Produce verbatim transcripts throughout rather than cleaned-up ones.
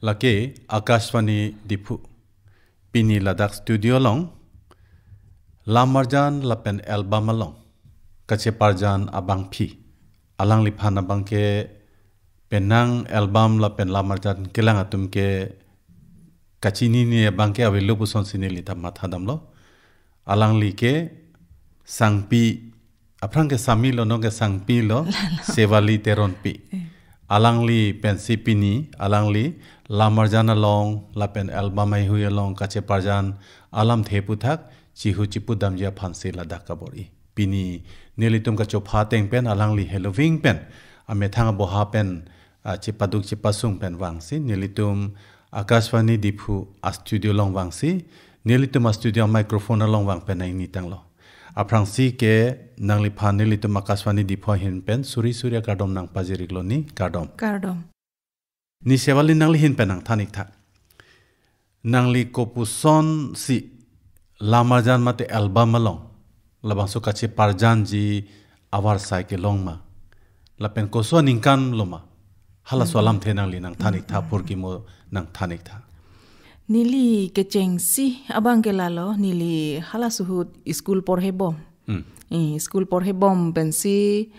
Lake Akashvani Diphu. Pini ladak studio along Lamarjan lapen album along kacheparjan abangpi. Alangliphan abangke penang album lapen Lamarjan kelang atum ke kachinine abangke avelo pusonsi neli ta mathadamlo. Alangli ke sangpi, aphrang ke sami lo, non ke sangpi lo, Sevali Teronpi. Alangli pensi pini, alangli Lamarjan along lapen album haihui along kacheparjan alamthe aputhak chihu chipudamji aphansi ladak kabor-i. Pini nelitum kachopha ateng pen alangli heloving pen amethang aboha pen, ah, chipaduk chipasung pen vangsi nelitum Akashvani Diphu a studio along vangsi nelitum a studio microphone along vang pen nangni tanglo. Aphrangsi ke nangliphan nelitum Akashvani Diphu ahin pen suri suri akardom nangpajir-iklo ni, kardom. Kardom. Ni Sevali, nangli ahin pen nangthan-iktha. Nangli kopusonsi Lamarjan mate album along labangso kacheparjanji avarsai kelong ma? Lapen koson aningkan lo ma? Halaso alamthe nangli nangthan-iktha, phurkimo nangthan-iktha. Neli kechengsi abangke lalo, neli hala suhut school porhebom. Hmm. Eh, school porhebom pensi,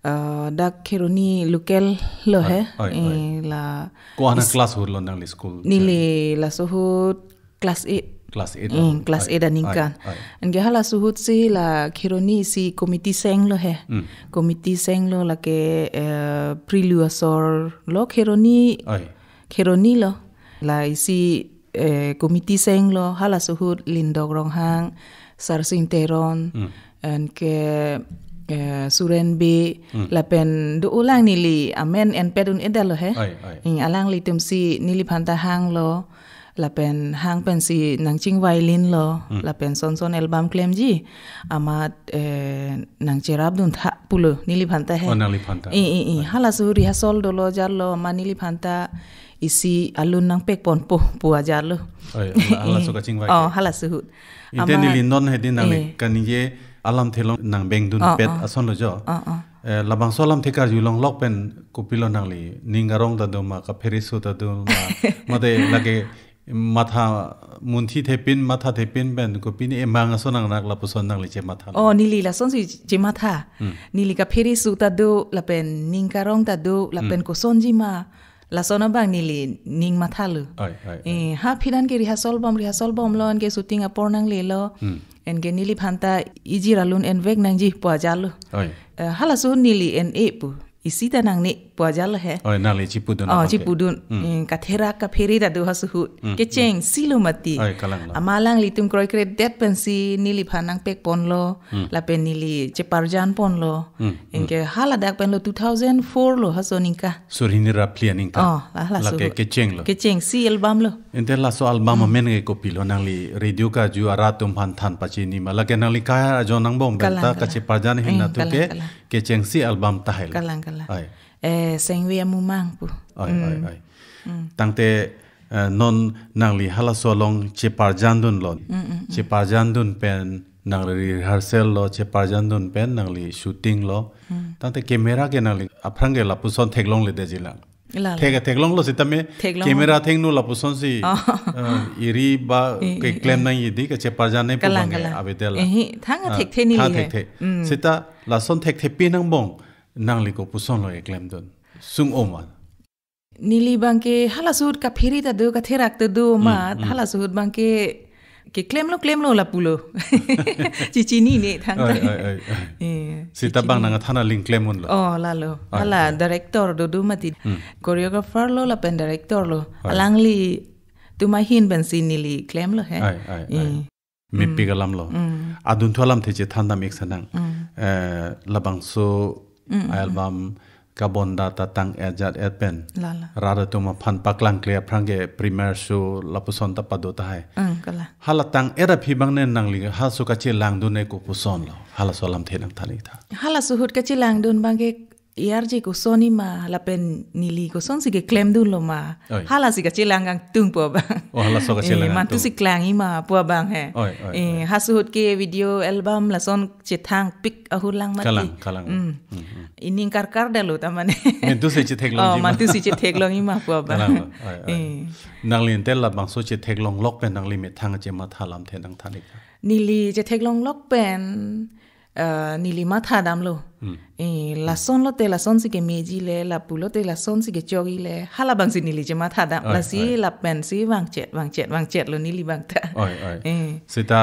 eh, dak Kheroni local lo he. Oi, oi, oi. Eh, la Ko-an is- class ahut lo nangli school? Neli la suhut class eight. Class eight. Hmm, class eight aningkan. Oi, oi. Anke hala suhutsi la Kheroni isi committee seng lo he. Hmm. Committee seng lo lake, eh, Prilu asor lo Kheroni. Oi. Kheroni lo. La isi, eh, committee seng lo, hala suhut Lindok Ronghang, Sarsing Teron, Hmm. anke, eh, Suren Bey, Hmm. lapen do-olang neli amen enpet un-edetlo he. Oi, oi. Hmm, alanglitumsi neliphan ta hanglo, lapen hang pensi nangchingvai-iklo, Hmm. lapen son son album klemji amat, eh, nangcherapduntha pulo neliphan ta he. Oh, nangliphan ta. I, i, i. Oi. Hala suhut rehearsal dolo jarlo, ma neliphan ta isi alun nangpekponpo pu ajarlo. Oi, hala, halaso kachingvai Oh, ke. Hala suhut. Inte Ama- neli non hedi nangli Eh. kaningje alamthe along nangbengdunpet Oh, oh. asonlo jo. Oh, oh. Eh, labangso alamthe karjulong lok pen kopilo nangli ning karong ta do ma, kaphere su ta do ma, mate lake matha munthi thepin, matha thepin pen kopine emang ason nangnak lapuson nangli chematha? Oh, neli lasonsi chematha. Hmm. Neli kaphere su ta do, lapen ning karong ta do, lapen Hmm. kosonji ma, lason abang neli ning mathalo. Oi, oi, oi. Eh, ha aphi an ke rehearsal bom, rehearsal bomlo, anke shooting apor nanglelo. Hmm. Anke neliphan ta ijir alun envek nangji pu ajarlo. Oi. Eh, halaso neli en-e pu. Isi ta nangne pu ajarlo he. Oi, nangli chipudun Oh, abang ke. chipudun. Hmm. Eh, katherak kaphere ta do ha suhut. Hmm, Kechengsi lo mati. Oi, kalanglo. Ama alanglitum kroikredet pensi neliphan nangpekponlo. Hmm. Lapen neli cheparjanponlo. Hmm, hmm. Anke haladak penlo two thousand four lo haso aningkan. Suri hini ra phli aningkan. Oh, la, la Lake suhut. Kechenglo. Kechengsi album lo. Inte laso album Hmm. amen ke kopilo, nangli radio karju arat atum aphan than pachini ma? Lake nangli kai ajon angbong pen Kalang, ta kalang. kacheparjan ahin Hmm, natu kalang, ke kalang. Kechengsi album tahai lo. Kalang, kalang. Oi. Eh, Sengve Amumang pu. Oi, Hmm. oi, oi. Hmm. Tangte, eh, non nangli halaso along cheparjandunlo. Hmm, hmm, hmm. Cheparjandun pen nangli rehearsal lo, cheparjandun pen nangli shooting lo. Hmm. Tangte camera ke nangli aphrang ke lapuson theklongledetji lang. Lalo. Thek, theklonglo sitame Theklong. camera thengno lapusonsi, Oh. eh, iri ba Eh, eh, keklem eh. nangji di kacheparjan ne pu Kalang, abang ke kalang. avedetlo. Eh, hi, thang Ah, thekthe neli thang he. thekthe. Hmm. Sita lason thekthepi angbong nangli kopusonlo keklemdun? Sung-o ma? Neli abang ke hala suhut kaphere ta do, katherak ta do Hmm, amat, hmm. hala suhut abang ke keklemlo, klemlo lapulo. Chechinine thangta. Oi, oi, oi, oi. Eh, Sita abang chechini. nangthan aling klemdunlo. Oh, lalo. Oi, Hala oi. director do do mati. Hmm. Choreographer lo lapen director lo. Oi. Alanglitum ahin pensi neli klemlo he. Oi, oi, oi. Eh. Mepik Hmm. alam lo. Hmm. Adunthu alamthe chethandam-ik sanang. Hmm. Eh, labangso Hmm, hmm, album kabonda ta tang-et jat-et pen. Lalo. Rat atum aphan paklangkle aphrang ke premiere show lapuson ta pado tahai. Hmm, kalang. Hala tang-et aphi abang ne nangli halaso kachelangdun ne kopusonlo? Halaso alamthe nangthan-iktha. Hala suhut kachelangdun abang ke E R J koson ima lapen neli kosonsi keklem dunlo ma. Oi. Halasi kachelang kangtung pu abang. Oh, halaso kachelang Eh, kangtung. Mantusi klang ima pu abang he. Oi, oi, Eh, oi. Hasuhut ke video album lason chethangpik ahut lang mati. Kalang, kalang. Hmm. Hmm, hmm. Ining karkar detlo ta mane. Mantusi chetheklong Oh, ima. Mantusi chetheklong ima pu abang. Kalang lo. Oi, oi. Eh. Nangli ante labangso chetheklonglok pen nangli methang chematha alamthe nangthan ik tha. Neli chetheklonglok pen, eh, neli matha damlo. Hmm. Eh, lason lote lasonsi kemeji le, lapu lote lasonsi kechokji le, halabangsi neli chematha dam. Oi, Lasi oi. Lapensi vangchet, vangchet, vangchetlo neli bang ta. Oi, oi. Eh. Seta,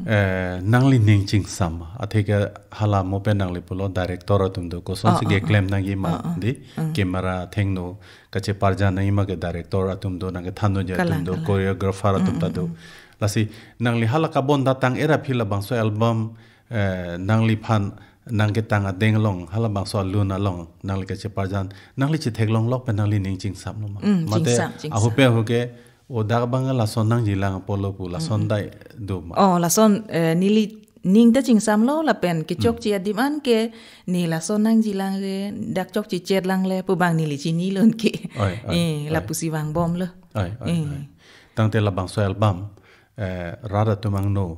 eh, nangli ning chingsam. Atheke hala mo pen nangli pulo director atum do. Kosonsi Oh, oh, keklem oh. Nangji ma Oh, oh. Di. Mm. Camera thengno kacheparjan nangji ma ke director atum do, nangkethan do atum Kalang, do, kalang. Choreographer atum ta Mm, do. Mm, mm. Lasi nangli hala kabon datang era aphi labangso album, eh, nangliphan nangketang adeng along, halabangso alun along, nangli kacheparjan, nangli chetheklonglok pen nangli ning chingsamlo ma. Mm, Mate chingsam, chingsam. Ahupe ahuke, o dak abang lason nangjilang apotlo pu, lason Mm, mm. Dai do ma. Oh, lason, eh, neli ning ta chingsamlo lapen kechokche Mm. Adim an ke ne lason nangjilang le, dak chokche chetlang le pu abang neli chinilo ke. Oi, oi, Eh, oi. Lapusi vangbomlo. Oi, oi, Eh. Oi. Tangte labangso album, eh, rat atum angno,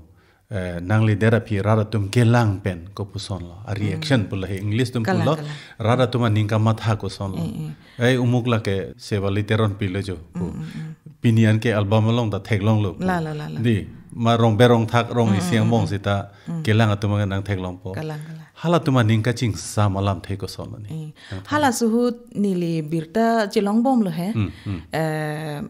eh, nangli der aphi rat atum kelang pen kopusonlo. A reaction Mm. Pulo he English atum Kalang, pulo, kalang. Rat atum aning kamatha kosonlo. Eh, eh. Eh, umuk lake Shefali Teronpi lo jo pu. Mm, mm, mm. Pini an ke album along ta theklonglo pu. La, la, la, la. Di, ma rong berong thak rong Mm, isi mm, angbong mm. Seta Mm. Kelang atum nangtheklongpo. Kalang, kalang. Halatum aning kachingsam alamthe kosonlo ni. Eh. Nangthan. Hala suhut neli birta chelongbomlo he. Mm, mm. Eh,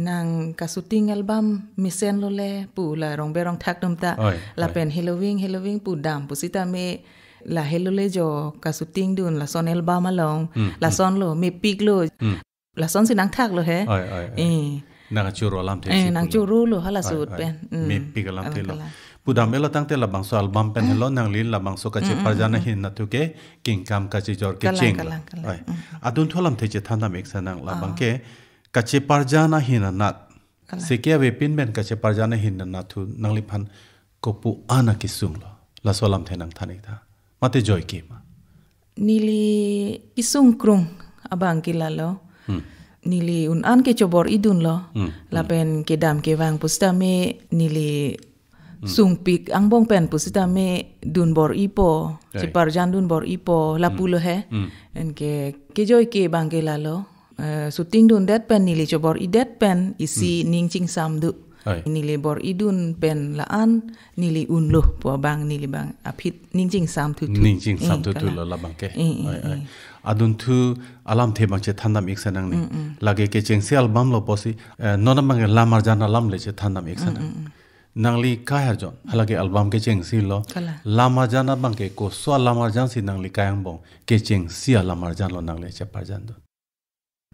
nangkashooting album mesenlo le pu la rong berong thak atum ta. Oi, oi. Lapen heloving, heloving pu dam pusitame la helole jo kashooting dun lason album along. Mm, mm. Lasonlo, mepiklo. Mm. Lasonsi nangthaklo he. Oi, oi, oi. Eh. Nangchoro alamthe Eh, si pulo. Nangchorolo hala Oi, suhut oi. Pen. Mm. Mepik alamthe lo. Kalang, kalang. Pudam elo tangte labangso album pen Mm. Helo nangli labangso Mm, mm, kacheparjan mm, mm. Ahin nathu ke kingkam kachijor Kalang, kecheng lo. Kalang, kalang. Oi. Mm. Adunthu alamthe chethan dam ik sa nang labang Ah. Ke kacheparjan ahin anat. Kalang. Seke avepin pen kacheparjan ahin anat thu nangliphan kopu an akesung lo. Laso alamthe nangthan ik tha. Mate joike ma. Neli kesung krung abang ke lalo. Hmm. Neli un an ke chobor-i dunlo. Hmm, hmm. Lapen kedam kevang pusitame neli Hmm. Sungpik angbong pen pusitame dunbor-ipo, Right. Cheparjan dunbor-ipo, lapulo he. Hmm. Anke, kejoike abang ke lalo. Eh, shooting dundet pen neli chobor-idet pen isi Hmm. Ning chingsam do. Oi. Neli bor-i dun pen la-an neli unlo pu abang neli bang aphi ning chingsam thuthu. Ning chingsam Eh, thuthu kalang. Lo labang ke. Eh, eh, Oi, oi. Eh. Adunthu alamthe abang chethan dam ik sa nang ni. Mm, mm. Lake kechengsi album lo pusi, eh, non abang ke lam arjan alam le chethan dam ik sa Mm, nang. Mm, mm. Nangli kai arjon, halake album kechengsi lo. Kalang. Lam arjan abang ke koso alam arjan si nangli kai angbong, kechengsi alam arjan lo nangli cheparjan do.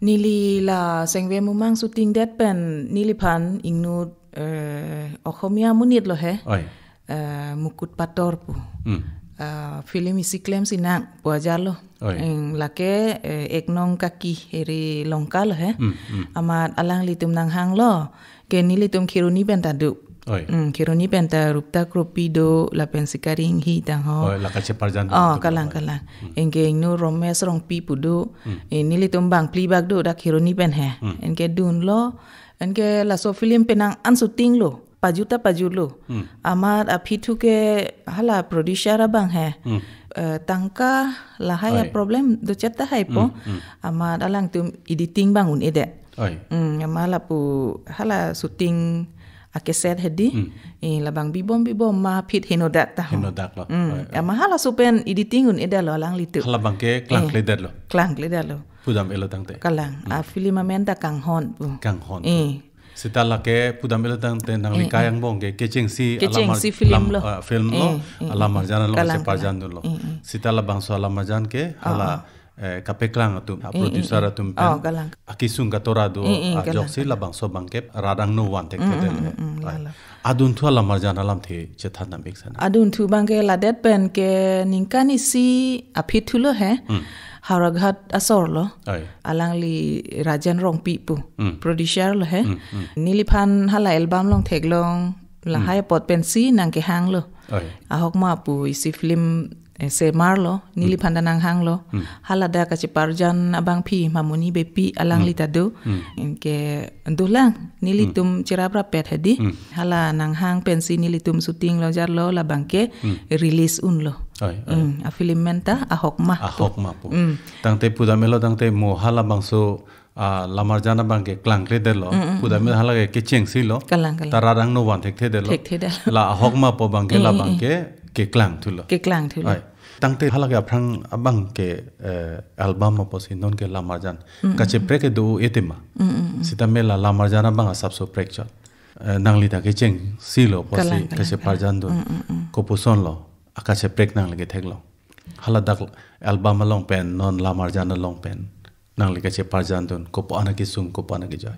Neli la Sengve Mumang shooting det pen neliphan ingnut, eh, Okhomia amonit lo he. Oi. Eh, Mukut Pator pu. Hmm. Eh, film isi klemsi nang pu ajat lo. Oi. Eng lake, eh, Eknong Kaki eri Longka lo he. Hmm, hmm. Amat alanglitum nanghanglo. Ke nelitum Kheroni pen ta do. Oi. Hmm, Kheroni pen ta Rupta Kropi do, lapen Sikari Inghi tangho. Oi, la kacheparjan do Oh, tum kalang, abang. Kalang. Hmm. Anke ingnu Romesh Rongpi pu do. Hmm. Eh, nelitum bang phli bak do dak Kheroni pen he. Hmm. Anke dunlo. Anke laso film penang an shooting lo. Pajut ta pajutlo. Hmm. Amat aphi thu ke hala producer abang he. Hmm. Eh, tangka lahai Oi. Problem do chet tahai po. Hmm, hmm. Amat alangtum editing bang un-edet. Oi. Hmm, amat lapu hala shooting akeset hedi. Hmm. Eh, labang bibom bibom ma aphi henodak ta ho. Henodak lo. Hmm. Oi, oi. Amat halaso pen editing un-edet lo alanglitum. Halabang ke Eh, klangkledetlo. Klangkledetlo. Pudam elo tangte. Kalang. Hmm. A film amen ta Kanghon pu. Kanghon pu. Eh. Seta lake pudam elo tangte nangli Eh, kai eh. Angbong ke kechengsi Kechengsi alam ar-, film lam, lo. Ah, film lo, Eh, eh, alam eh, arjan along kalang, cheparjan kalang. Dun lo. Eh, eh. Seta labangso alam arjan ke Ah, hala, ah. Eh, kapeklang atum, ah, Eh, eh, producer eh. Atum Oh, pen kalang. Akesung katora do Eh, eh, ajok kalang, si kalang. Labangso abang ke radang no one take Mm, mm, mm, mm, Ai. Lalo. Adunthu alam arjan alamthe chethan dam ik sa nang. Adunthu abang ke ladet pen ke ningkan isi aphi thu lo he. Hmm. Howraghat asor lo. Ai. Alangli Rajan Rongpi pu. Hmm. Producer lo he. Hmm, hmm. Neliphan hala album along theklong lahai Hmm. Apot pensi nangkehang lo. Ai. Ahok ma pu isi film eh, semar lo, neliphan ta nanghang lo. Hmm. Haladak kacheparjan abangpi Mamoni Beypi alangli Hmm. ta do. Hmm. Anke dolang, nelitum Hmm. cheraprap pet hedi. Hmm. Hala nanghang pensi nelitum shooting lo jarlo labangke Hmm. release un lo. Oi, oi. Hmm, a film men ta Ahokma pu. Ahokma pu. Hmm. Tangte pudamelo tangte mo halabangso, ah, lamarjan abangke klangkledetlo. Hmm, hmm, Pudamelo hmm. halake kechengsi lo. Kalang, kalang. Ta rat angno van thekthedetlo. Thekthedetlo. La Ahokma pu abangke Eh, eh, eh. labangke keklang thulo. Keklang thulo. Oi. Tangte halake aphrang abangke, eh, album apotsi nonke lamarjan. Mm, mm, Kacheprek ke do etima. Mm, mm, mm. Sitame la lamarjan abang asapso prekchot. Eh, nangli ta kechengsi lo apotsi Kalang, kalang, kacheparjan dun. Mm, mm, mm. Kopuson lo, akacheprek nangli ketheklong. Haladak album along pen, non lamarjan along pen. Nangli kacheparjan dun, kopo-an akesung, kopo-an akejoi.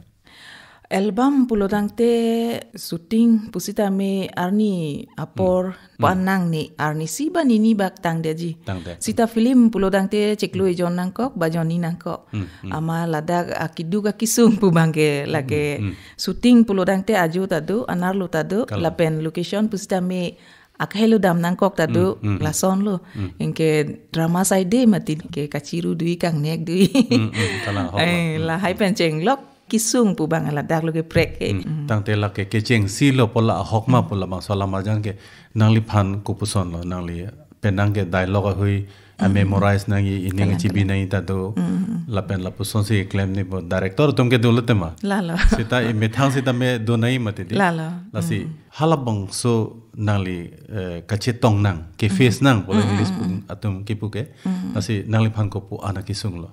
Album pulo tangte shooting pusitame arni apor Hmm. Hmm. panang ni arnisi ba nini bak tangdetji. Tangdet. Sita film pulo tangte chiklo Hmm. ejon nangkok, ba jonni nangkok. Hmm, hmm. Amat ladak akeduk akesung pu abangke lake Hmm, hmm. shooting pulo tangte ajo ta do, anerlo ta do, Kalang. lapen location pusitame akhai lo dam nangkok ta do, Hmm, hmm, hmm. lason lo. Hmm. Anke drama side mati ke kachiru dui kangnek dui. Hmm, hmm, kalang ahok lo. Eh, Hmm. lahai pen chenglok kesung pu abang ladak lo keprek ke. Hmm. Hmm. Tangte lake kechengsi lo pu la Ahokma Hmm. pu labangso lamarjan ke nangliphan kopuson lo, nangli penang ke dialogue ahui Hmm. a-memorize nangji, ining Kalang, chibi kalang. nangji ta do. Hmm. Lapen lapusonsi klem ni bo director atum ke dolo tema. Lalo. Sita emethang sitame do nangji mati di. Lalo. Lasi Hmm. halabangso nangli, eh, kachetong nang, ke-face Hmm. nang, pu la Hmm, English hmm, pu hmm. atum kipu ke. Hmm. Lasi nangliphan kopo-an akesung lo.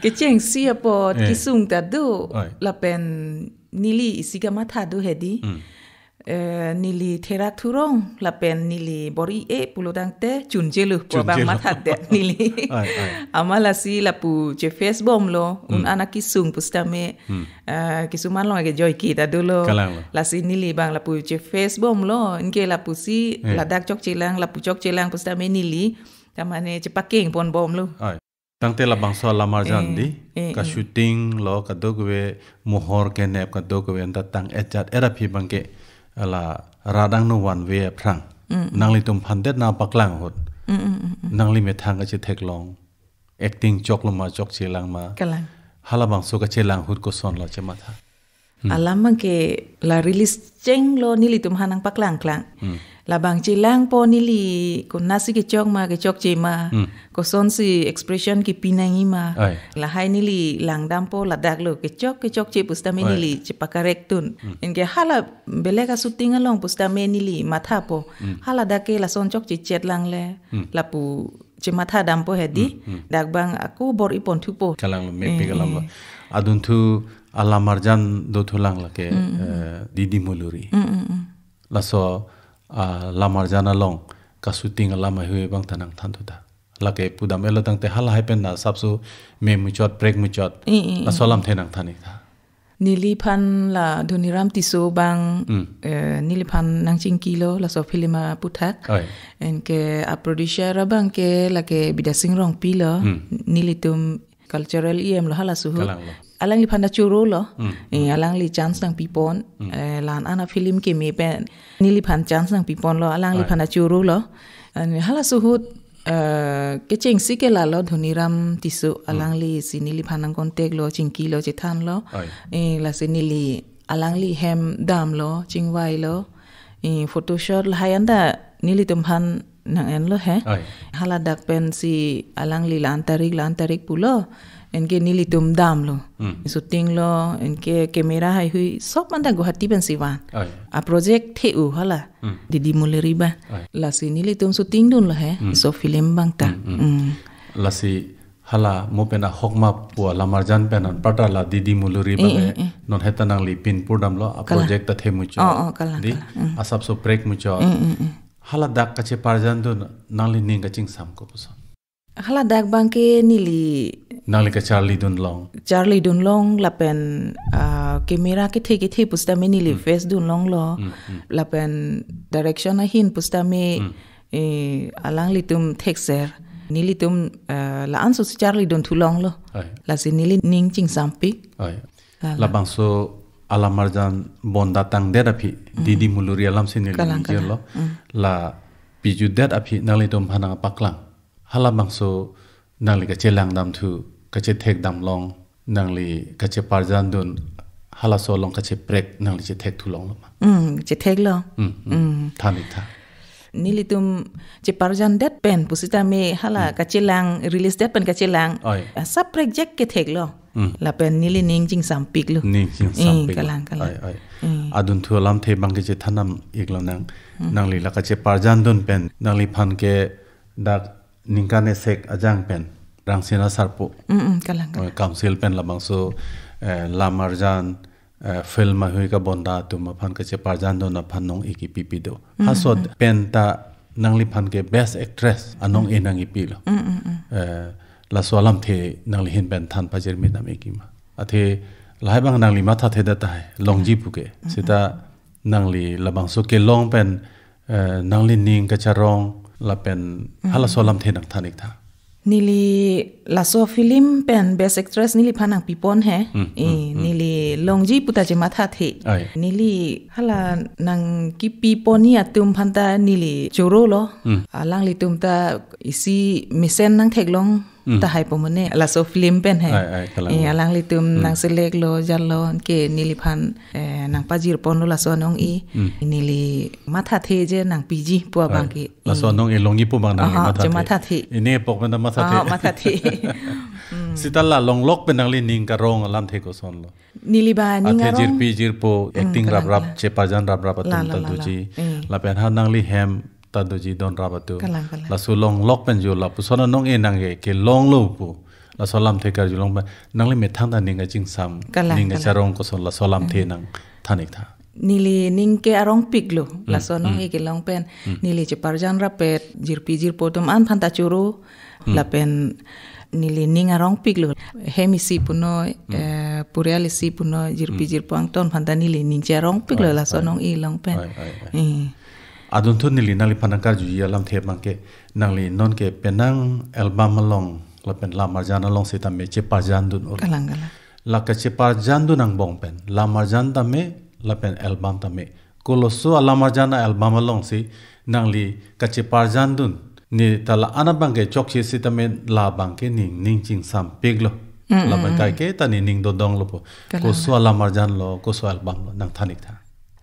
Kechengsi apot Eh. kesung ta do, Oi. lapen neli isi kamatha do hedi. Hmm. Eh, neli therak thurong, lapen neli bor-i-e pulo tangte chunjelo pu abang Chunjelo. mathadet neli. Oi, oi. Amat lasi lapu che-face bomlo, un Hmm. an akesung pusitame, Hmm. eh, kisuman along ke joike ta dolo. Kalang lo. Lasi neli abang lapu che-face bomlo, anke lapusi Eh. ladak chokchelang, lapu chokchelang pusitame neli, ta mane chepakeng pon bomlo. Oi. Tangte labangso lamarjan Eh, di, eh, eh. ka-shooting lo, kadokave mohor kenep kadokave anta tang-et jat-et aphi abangke la rat angno vanve aphrang. Mm, mm. Nanglitum phandet nangpaklang ahut. Mm, mm, mm, mm. Nangli methang kachetheklong. Acting choklo ma chokchelang ma. Kalang. Halabangso kachelang ahut koson lo chematha. Hmm. Alam abangke la release chenglo nelitum aphan nangpaklangklang. Hmm. Labang chelangpo neli konatsi kechok ma kechokche ma. Hmm. Kosonsi expression kepi nangji ma. Ai. Lahai neli langdampo ladak lo kechok kechokche pusitame Ai. neli chepakorrect dun. Hmm. Anke hala belek a-shooting along pusitame neli mathapo. Hmm. Haladak ke lason chokchechet lang le. Hmm. Lapu chematha dampo hedi, Hmm, hmm. dak abang ako bor-i pon thupo. Kalang lo, mepik Eh, alam lo. eh. Adunthu alamarjan dothulang lake, Hmm, hmm. eh, Didi Muluri. Hmm, hmm, hmm. Laso, ah, lamarjan along ka-shooting alam ahui abang ta nangthan thu ta. Lake pudam-et lo tangte halahai pen na asapso me muchot, prek muchot. Eh, eh, Laso eh. alamthe nangthan ik tha. Neliphan la Dhoniram Tisso abang, Hmm. eh, neliphan nangchingkilo laso film aputhak. Oi. Anke a-producer abangke lake Bidya Sing Rongpi lo. Hmm. Nelitum cultural E M lo halaso ahut. Kalang lo. Alangliphan ta choro lo. Hmm. Eh, alangli chance nangpipon. Hmm. Eh, la-an a-film keme pen neliphan chance nangpiponlo. Alangliphan Oi. ta choro lo. An halaso ahut eh, kechengsi ke lalo Dhoniram Tisso Hmm. alangli si neliphan nang-contact lo, chingkilo, chethanlo. Oi. Eh, lasi neli alangli hem damlo, chingvailo. Eh, photoshoot lahai anta nelitum aphan nang-enlo he. Oi. Haladak pensi alangli la-an tarik, la-an tarik pulo. Anke nelitum damlo. Hmm. Shooting lo, anke camera haihui, sob anta Guwahati pensi van. Oi. A-project the-u hala. Hmm. Didi Muluri abang. Ai. Lasi nelitum shooting dunlo he, Hmm. laso film abang ta. Hmm, hmm. Hmm. Lasi hala mo pen Ahokma pu alamarjan pen anparta la Didi Muluri abang Eh, eh, eh, eh. non heta nangli pinpur damlo, Kalang. a-project ta the muchot. Oh, oh, kalang, Di, kalang. Hmm. asapso prek muchot. Hmm, hmm, hmm. Haladak kacheparjan dun nangli ning kachingsam kopuson. Haladak abangke neli Nangli kacharli dunlong. charli dunlong lapen, ah, camera kethe kethe pusitame neli Hmm. face dunlonglo. Hmm, hmm. Lapen direction ahin pusitame, Hmm. eh, alanglitum thekser. Nelitum, eh, la-anso si charli dun thulonglo. Ai. Lasi neli ning chingsampik. Ai. Lalo. Labangso alamarjan bonda tangdet aphi, Mm. Didi Muluri alamsi neli Kalang, kalang. ningjelo. Mm. La pijudet aphi nanglitum aphan nangpaklang. Halabangso nangli kachelang damthu, kachethek damlong, nangli kacheparjan dun, halaso along kacheprek nangli chethek thulonglo ma? Hmm, chetheklo. Hmm, hmm. Hmm. Than ik tha. Nelitum cheparjandet pen pusitame hala kachelang, release det pen kachelang. Oi. Asap prek jek ketheklo. Hmm. Lapen neli ning chingsampiklo. Ning chingsampiklo. Eh, kalang, kalang. Oi, oi. Eh. Adunthu alamthe abangke chethan nam iklonang. Hmm. Nangli la kacheparjan dun pen, nangliphan ke dak ningkan esek ajang pen, Rangsina Sarpo. Mm, mm, kalang, kalang. Eh, council pen labangso, eh, lam arjan, eh, film ahui kabonda atum aphan kacheparjan dun aphan nong-e kipipi do. Mm, halaso mm. Pen ta nangliphan ke best actress anong-e nangkipilo. Mm, mm, mm. Eh, laso alamthe nangli ahin pen than pajirmi dam ikji ma? Athe lahai abang nangli mathathedet tahai, longji puke. Mm, mm. Seta nangli labangso kelong pen, eh, nangli ning kacharong lapen halaso alamthe nangthan ik tha. Neli laso film pen best actress neliphan nangpipon he. Hmm, eh, hmm, hmm. Neli longji puta chemathathe. Ai. Neli hala nangkipipon-i atum aphan ta neli chorolo. Hmm. Alanglitum ta isi mesen nangtheklong Hmm. tahai po mane, laso film pen he. Ai, ai, kalang. Eh, alanglitum Hmm. nangseleklo, jallo, ke neliphan, eh, nangpajirponlo laso anong-e. Hmm. Neli mathathe je nangpiji pu abang Ai. ke. Laso Eh. anong-e longji pu abang nangli Aha, mathathe. Chemathathe. Ini epok pen ta mathathe. Ah, mathathe. Hmm. Seta la longlok pen nangli ning karong alamthe kosonlo? Neli ba ning Athe arong. jirpi jirpo, Hmm, acting kalang, rap rap, kalang. cheparjan rap rap atum La, la, ta la, la. doji. Eh. Lapen ha nangli hem ta doji don rap atum. Kalang, kalang. Laso longlok pen jo lapuson anong-e nangke kelonglo pu. Laso alamthe karjulong pen nangli methang ta ning kachingsam, Kalang, ning kalang. kacharong koson laso alamthe Hmm. nangthan ik tha. Neli ning ke arongpiklo. Hmm, Laso anong-e hmm. kelong pen. Hmm. Neli cheparjan rapet, jirpi jirpo atum an aphan ta choro. Hmm. Lapen neli ning arongpiklo. Hem isi punoi, Hmm. eh, purial isi punoi, jirpi Hmm. jirpo angton aphan ta neli ning che arongpiklo Ai, laso ai. anong-e long pen. Ai, ai, ai. Eh. Adunthu neli nangliphan nangkarjuji alamthe abangke nangli nonke penang album along lapen lam arjan along sitame cheparjan dun un. Kalang, kalang. La kacheparjan dun angbong pen lam arjan tame lapen album tame, koloso alam arjan a-album alongsi nangli kacheparjan dun? Ne ta la-an abangke chokche sitame labangke ning, ning chingsampiklo. Mm, La mm, bang mm. kaike ta ne ning dodonglo po. Kalang. Koso alam arjan lo, koso album lo, nangthan ik tha.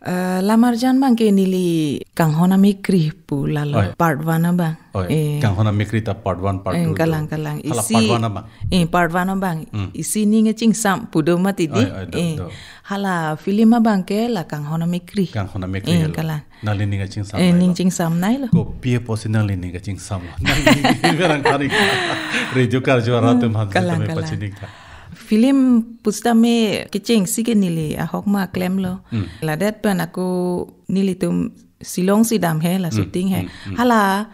Eh, lam arjan abangke neli Kanghon Amekri pu lalo Oi. part one abang. Oi, Eh. Kanghon Amekri ta part one, part Eh, two kalang, to. kalang. Hala Isi, part one abang. eh, part one abang. Hmm. Isi ning chingsam pu do mati di. Oi, oi, do, Eh, do. Hala film abangke la Kanghon Amekri. Kanghon Amekri Eh, helo. kalang. Nangli ning chingsam Eh, nai ning lo. chingsam nai lo. Kopi apotsi nangli ning chingsam lo? Nangli ning berang tarik. Radio karju arat Hmm, atum han kalang, sitame kalang. pachini ik tha. Film pusitame kechengsi ke neli ahok ma klemlo. Hmm. Ladet pen ako nelitum Shillong si dam he, la Hmm, shooting he. hmm, hmm. Hala,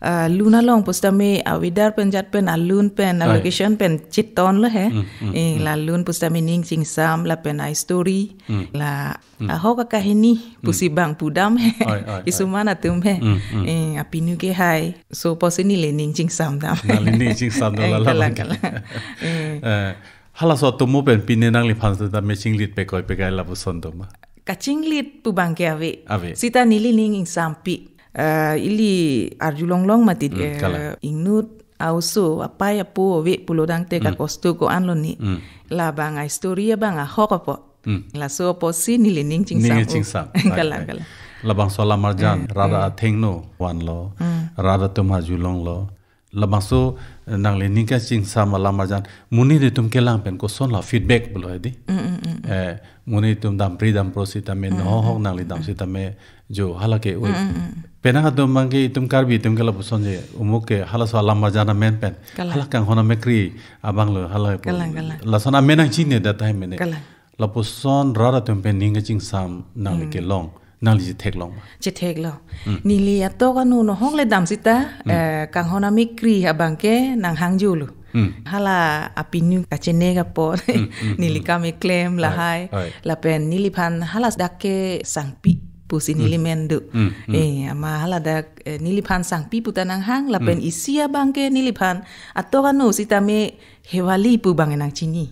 eh, lun along pusitame a-weather pen jat pen, alun pen, Ai. a-location pen chetonlo he. Hmm, hmm, Eh, hmm. la lun pusitame ning chingsam, lapen a-story, Hmm. la Hmm. ahok akahini Hmm. pusi bang pudam he. Ai, ai, ai. Isuman atum he. Hmm, hmm. Eh, apinu ke hai. So pusi neli ning chingsam dam. Nangli ning chingsam dam Eh, la kalang, labang ke. kalang. Eh. Eh, halaso atomo pen pine nangliphan sitame chinglit pekoi pekai lapuson do ma? Kachinglit pu abangke ave. Ave. Sita neli ning ingsampi. Eh, ili arjulong long mati, Hmm, eh, kalang. inut a-oso, apei apo ave pulo tangte Hmm. kakosto ko-an lo ne. Hmm. Labang a-story abang ahok apot. Hmm. Laso apotsi neli ning chingsam Ning u. chingsam. Kalang, Ai, ai. kalang. Labangso alam arjan, Eh, rada eh. athengno vanlo, Hmm. rada atum arjulonglo. Labangso, eh, nangli ning kachingsam alam arjan, monit atum kelang pen koson la feedback pulo di. Mm, mm, mm, mm. Eh, monit atum dampri dampro sitame, Mm, nohok mm, nangli dam mm. sitame, jo hala ke oi. Mm, mm, mm. Penang atum abangke itum Karbi atum ke lapuson je, umuk ke halaso alam arjan amen pen. Kalang. Hala Kanghon Amekri abang lo, hala pu. Kalang, kalang. Lason amen nangchinidet tahai mene. Kalang. Lapuson rara atum pen ning kachingsam nangli Hmm. kelong, nangli chetheklong ma? Chetheklong. Hmm. Neli atok anu nohok le dam sita, Hmm. eh, Kanghon Amekri abangke nanghangjulo. Hmm. Hala apinu kachene kapot. Hmm, hmm, Neli hmm. kam keklem Ai, lahai. ai. Lapen neliphan hala dak ke sangpi pusi Hmm. neli men do. Hmm, hmm. Eh, ama hala dak, eh, neliphan sangpi puta nanghang, lapen Hmm. isi abangke neliphan atok anu sitame Hewali pu abang nangchini.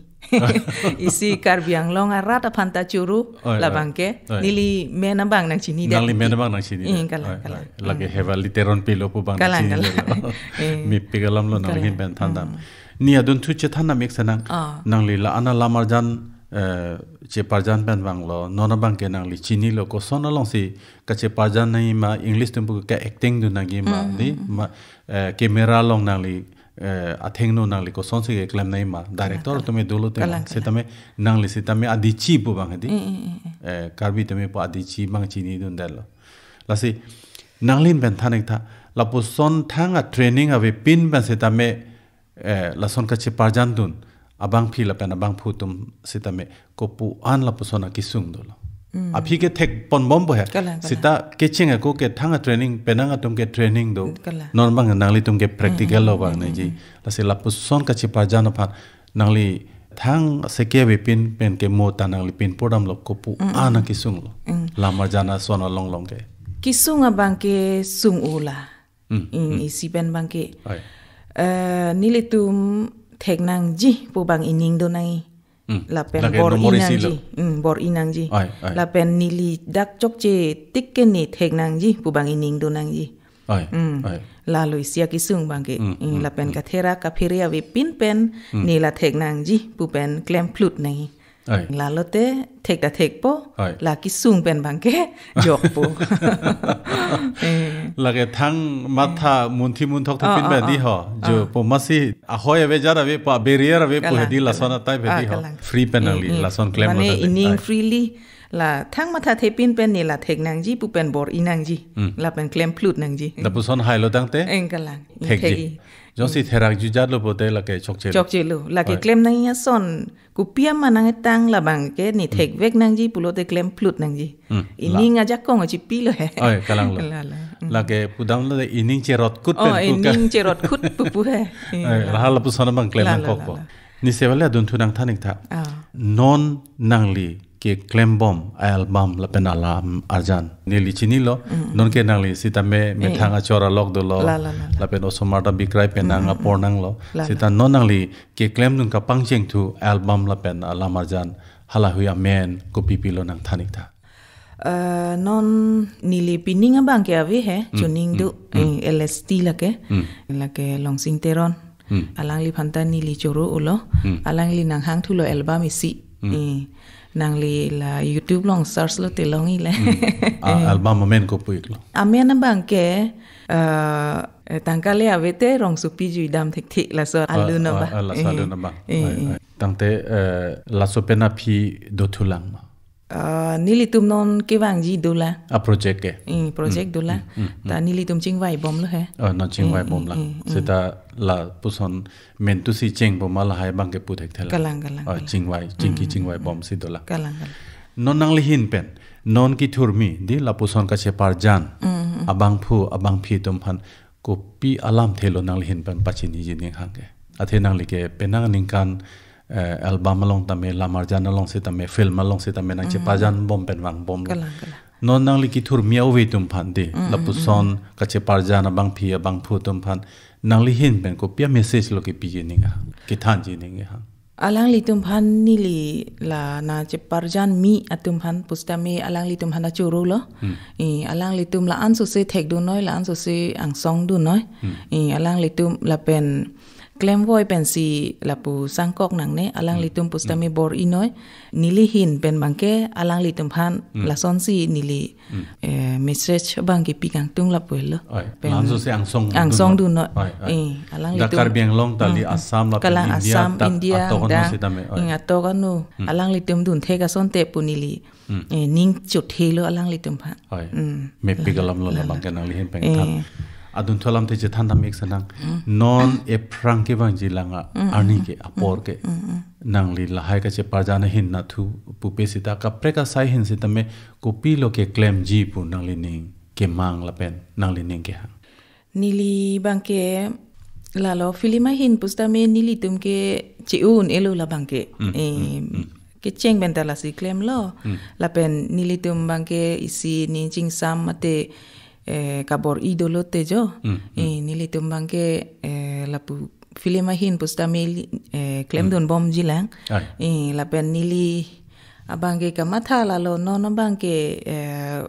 Isi Karbi Anglong arat aphan ta choro. Oi, oi. Labang ke. Oi. Neli men abang nangchini det. Nangli men abang nangchini det. Eh, kalang, oi, kalang. Oi. Lake, hmm, Hewa Literon pilo pu abang kalang, nangchini kalang, det. Eh. Mepik alam lo nangli, kalang, ahin pen thandam. Hmm. Neli adunthu chethan nam ik senang. Ah. Nangli la-an alam arjan, eh, cheparjan pen vanglo. Non abang ke nangli chinilo koson alongsi kacheparjan nangji ma, English atum pu ke acting dun nangji ma, hmm, di, hmm, ma, eh, camera along nangli, eh, athengno nangli kosonsi keklem nangji ma, director, kalang, kalang, atum dolo te ma. Kalang, kalang. Setame nangli setame adichi pu abang hedi. Mm, mm, mm, mm. Eh, Karbi tame pu adichi abang chini dun detlo. Lasi nanglin pen than ik tha, lapuson thang atraining avepin pen setame, eh, lason kacheparjan dun abangpi lapen abangphu atum setame kopu-an lapuson akesung dolo. Hmm. Aphi ke thek ponbom po he. Kalang, kalang. Seta kecheng ako ke thang atraining, penang atum ke training do. Kalang. Non abang nanglitum ke practical, hmm, lo, hmm, abang, hmm, nangji. Hmm. Lasi lapuson kacheparjan aphan nangli thang seke avepin pen ke mo ta nangli pin pordamlo kopu, hmm, an, hmm, akesunglo. Hmm. Lam arjan ason along along ke. Kesung abang ke sung-o la. Hmm, hmm, hmm. Isi pen abang ke. Oi. Eh, nelitum thek nangji pu abang ining do nangji. Hmm. Lapen, lake bor-i, nomor isi lo, nangji. Hmm, bor-i nangji. Oi, oi. Lapen neli dak chokche tik ke ne thek nangji pu abang ining do nangji. Oi, hmm, oi. Lalo isi akesung abang ke. Hmm, hmm, lapen, hmm, katherak kaphere avepin pen, hmm, ne la thek nangji pu pen klem phlut nangji. Oi. Lalo te thek ta thekpo, oi, la kesung pen abang ke jokpo. Eh. Lake thang matha, eh, munthi munthok thepin, oh, oh, pen di, oh, ho. Jo, oh, po masi ahoi ave, jar ave, po barrier ave, po, kalang, hedi lason, kalang, atai ave, ah, di ho. Kalang. Free pen nangli, mm, mm, lason klem, mane lo tangte. Ining, oi, freely la thang matha thepin pen ne la thek nangji pu pen bor-i nangji. Mm. Lapen klem phlut nangji. Lapuson hailo tangte? Eh, kalang. Thekji. Thekji. Jongsi, mm, therak jutjat lo pote lake chokche lo. Chokche lo. Lake, oi, klem nangji ason kopi ama nangtang labang ke ne, hmm, thekvek nangji pulote klem phlut nangji. Hmm, la. Ining ajakong achipi lo he. Oi, kalang lo. La, la. Hmm. Lake pudam lo de ining cherot kut, oh, pen pu ka. Ining cherot kut pupu he. Oi, la, la, lapuson abang klem, la, la, nangkokpo, la, la. Neli sewale adunthu nangthan ik tha. Ah. Non nangli keklembom album lapen alam arjan neli chinilo. Mm. Non ke nangli sitame, eh, methang achor alok dolo. La, la, la, la. Lapen osomar ta bikrai penang, mm, mm, apor, mm, nanglo. La, la. Sita non nangli keklem dun kapangcheng thu album lapen alam arjan halahui amen kopi pilo nangthan ik tha? Eh, non neli pining abang ke ave he, hmm, chuning do, hmm, hmm, eh, L S T lake. Hmm. Lake Longsing Teron. Hmm. Alangliphan ta neli choro-olo. Hmm. Alangli nanghang thulo album isi. Hmm. Eh, nangli la YouTube along search lote longji le. Hmm. A, eh, album amen kopi iklo? Amen abang ke, eh, eh, tangka le ave te rongsopi juidam thekthe, laso, ah, alun, ah, abang. Ah, laso, eh, alun abang. Eh, oi, eh, oi. Tangte, eh, laso pen aphi dothulang ma? Ah, nelitum non kevangji dolang. A project ke? Eh, project, hmm, dolang. Hmm, hmm, hmm. Ta nelitum chingvaibomlo he. Oh, non chingvaibomlang. Eh, eh, eh, eh. Sita lapuson mentu si chengbom ma lahai abang ke pu thekthelang. Kalang, kalang, oh, kalang. Chingvai, chingki, hmm, chingvaibom, hmm, si dolang. Kalang, kalang. Non nangli ahin pen, non kethurmi, di lapuson kacheparjan, hmm, hmm, abangphu, abangphi atum aphan kopi alamthe lo nangli ahin pen pachiniji ning hang ke? Athe nangli ke penang aningkan, eh, album along tame, lam arjan along sitame, film along sitame nangcheparjan, mm, bom pen vangbomlo. Kalang, kalang. Non nangli kethurmi ave atum aphan di, mm, mm, lapuson, mm, kacheparjan abangphi abangphu atum aphan nangli ahin pen kopi a-message lo kepiji ning hang, kethanji ning hang? Alanglitum aphan neli la nangcheparjanmi atum aphan pusitame alanglitum aphan ta chorolo. Hmm. Eh, alanglitum la-an sose thekdunnoi, la-an sose angsong dunnoi. Hmm. Eh, alanglitum lapen klemvoi pensi lapu sangkok nangne, alanglitum, hmm, pusitame, hmm, bor-inoi. Neli ahin pen abangke alanglitum aphan, hmm, lasonsi neli, hmm, eh, message abang kepi kangtung lapu helo. Oi, pen la-an sose angsong, angsong dunnoi. Dunnoi. Oi, oi. Eh, alanglitum. Dak Karbi Anglong tali, hmm, hmm, Assam lapen, kalang, India, Assam, ta-, India, atok ano, da, sitame. Oi. Eh, atok ano. Hmm. Alanglitum dunthek asonte pu neli, hmm, eh, ning chothelo alanglitum aphan. Oi. Hmm. Mepik alamlo, la, la, labang ke nangli ahin pen, eh, than. Adunthu alamthe chethan dam ik senang. Hmm. Non ephrang kevangji lang a, hmm, arni, hmm, ke, apor, hmm, ke. Hmm, hmm. Nangli lahai kacheparjan ahin nathu pupe sita kaprek asai ahin sitame kopilo keklemji pu nanglining kemang lapen nanglining kehang? Neli abangke lalo film ahin pusitame nelitum ke che-un-elo labang ke. Hmm, eh, hmm, hmm. Kecheng pen ta lasi klemlo. Hmm. Lapen nelitum abangke isi ning chingsam mate, eh, kabor-i dolo te jo. Hmm, hmm. Eh, nelitum abangke, eh, lapu film ahin pusitame, eh, klemdun bomji lang. Ai. Eh, lapen neli abangke kamatha lalo non abangke, eh,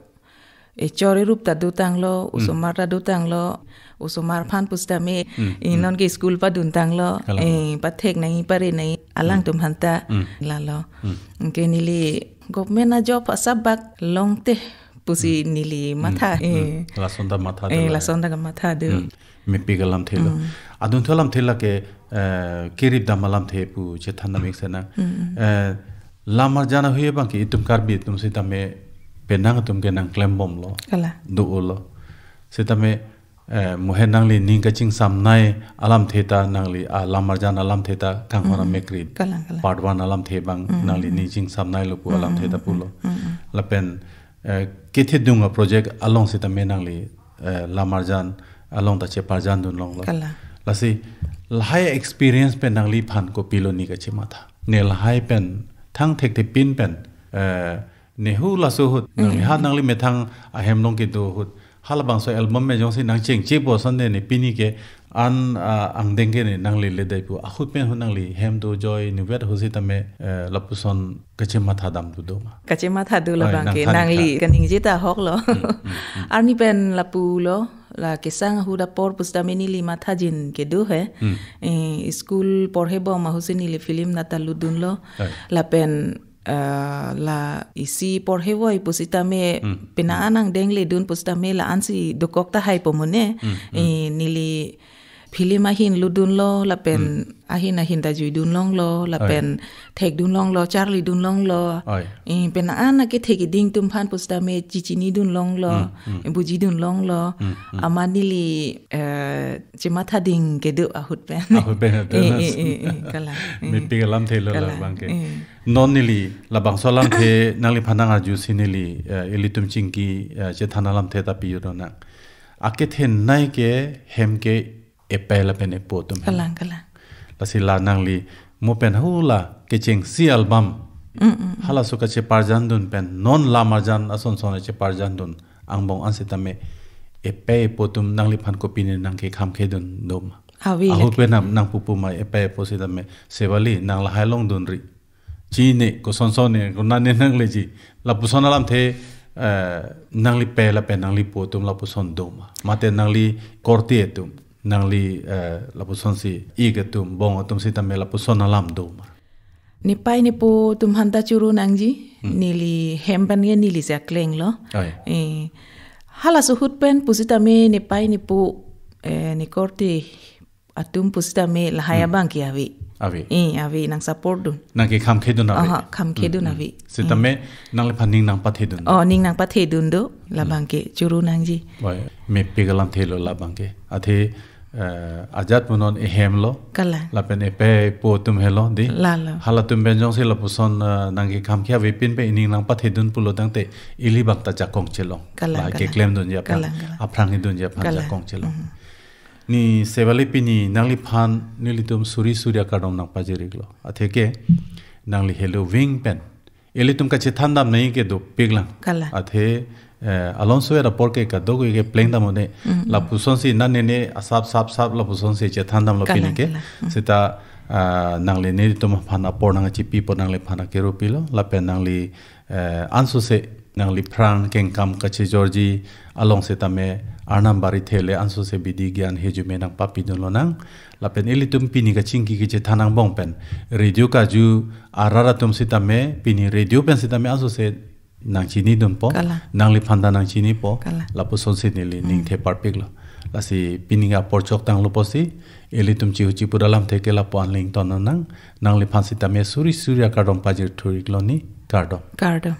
eh, chori rup ta dotanglo, osomar ta dotanglo, osomar aphan pusitame, Hmm, eh, hmm. non ke school paduntanglo, Kalang. eh, pathek nangji pare nangji alangtum aphanta Hmm. lalo. Hmm. Anke neli government a job asap bak longte pusi Hmm. neli matha. Hmm, Eh. hmm. Lason ta matha Eh, dolo. lason ta kamatha do. Hmm. Mepik alamthe lo. Hmm. Adunthu alamthe lake, eh, kerip dam alamthe pu chethan dam ik sena. Hmm, hmm. Eh, lam arjan ahui abangke itum Karbi atum sitame penang atum ke nangklem bomlo. Kalang. Do-olo. Sitame, eh, mohe nangli ning kachingsamnei alamthe ta nangli, ah, lam arjan alamthe ta kanghon Hmm. amekri. Kalang, kalang. Part one alamthe abang Hmm, nangli hmm. ning chingsamneilo pu Hmm, alamthe ta hmm, pulo. hmm, hmm. Lapen, eh, kethedung a project along sitame nangli, eh, lam arjan along ta cheparjandun longlo. Kalang. Lasi lahai experience pen nangliphan kopilo ne kachematha? Ne lahai pen thang thekthe pin pen, eh, ne hu laso ahut, nangli Hmm. ha nangli methang ahem along kedo ahut, halabangso album me jongsi nangchengchepo ason de ne pini ke an, ah, angdeng ke ne nangli ledai pu ahut pen hu nangli hem dojoi nuvet ahut sitame, eh, lapuson kachematha dam tu do ma? Kachematha do Ai, labangke nangthan nangli ka. kaningje ta ahoklo. Hmm, hmm, hmm. Arni pen lapulo, la kesang ahut apor pusitame neli mathajin kedo he. Hmm. Eh, school porhe bom ahutsi neli film nata lutdunlo. Ai. Lapen, eh, la isi porhe voi pusitame Hmm. penang an angdeng ledun pusitame la-ansi dokok tahai po mone. Hmm, hmm. Eh, neli film ahin lutdunlo, lapen Hmm. ahin ahin ta juidun longlo, lapen Oi. thekdun longlo, charlidun longlo. Oi. Eh, penang an akethe keding atum aphan pusitame chichinidun longlo, Hmm, hmm. bujidun longlo. Hmm, hmm. Amat neli, eh, chematha ding kedo ahut pen. Ahut pen, ahut pen. Eh, eh, eh, eh, kalang. Eh. Mepik alamthe lo Kalang. labangke. Eh. Non neli labangso alamthe nangliphan nang arjusi neli, eh, ilitum chingki, eh, chethan alamthe ta piyudo nang. Akethenei ke hem ke epei lapen epo atum hem. Kalang, kalang. Lasi la nangli mo pen hula kechengsi album. Mm, mm, mm. Halaso kacheparjandun pen non lam arjan ason son cheparjandun angbong an sitame epei epo atum nangliphan kopine nangkekham khedun do ma? Ave Ahut lake. pen nang, nangpupu ma epei epo sitame Shefali nang lahai longdunri. Chine, kosonson ne, konane nangleji. Lapuson alamthe, eh, nangli pei lapen nangli po atum lapuson do ma? Mate nangli korte atum, nangli, eh, lapusonsi ik atum, bong atum sitame lapuson alam do ma? Nepei nepo atum aphanta choro nangji, Hmm. neli hem pen ke neli si aklenglo. Ai. Eh, halaso ahut pen pusitame nepei nepo, eh, nekorte atum pusitame lahai Hmm. abangke ave. Ave. Eh, ave nang support dun. Nangkekham khedun ave. Aha, kham khedun Hmm, hmm. ave. Sitame Eh. nangliphan ning nangpathedun. Oh, ning nangpathedun do, Hmm. labangke choro nangji. Oi, mepik alamthe lo labangke. Athe, eh, ajat punon ehem lo. Kalang. Lapen epei epo atum helo, di. Lalo. Halatum pen jongsi lapuson, eh, nangkekham ke avepin pen ining nangpathedun pulo tangte ili bang ta jakong chelong. Kalang, Lahai kalang. keklemdunji aphan. Kalang, kalang. Aphrang idunji aphan Kalang. jakong chelong. Mhm. Ni Shefali pini nangliphan nelitum suri suri akardom nangpajir iklo. Atheke nangli helo wing pen ilitum kachethan damnei ke dopik lang. Kalang. Athe, eh, alonso era apor ke kadokave ke pleng dam un-e. Mm, mm. Lapusonsi nane ne asap sap sap lapusonsi chethan damlo Kalang, pini ke. kalang. Mm. Seta, ah, nangli nelitum aphan apor nangchipipo, nangliphan akero pilo lapen nangli eh, ansose nangli phrang kengkam kachejorji along sitame Arnam bari thele ansose bidi gyan hejume nangpapidun lonang. Lapen ilitum pini kachingki kachethan angbong pen radio karju arat atum sitame pini radio pen sitame ansose nangchinidunpo. Kalang. Nangliphan ta nangchinipo. Kalang. Lapusonsi neli Hmm. ningthe parpiklo. Lasi pini apor chok tanglo pusi ilitum chihu chipu alamthe ke lapu-an lington nang. Nangliphan sitame suri suri akardom pajir thur iklo ni. Kardom. Kardom.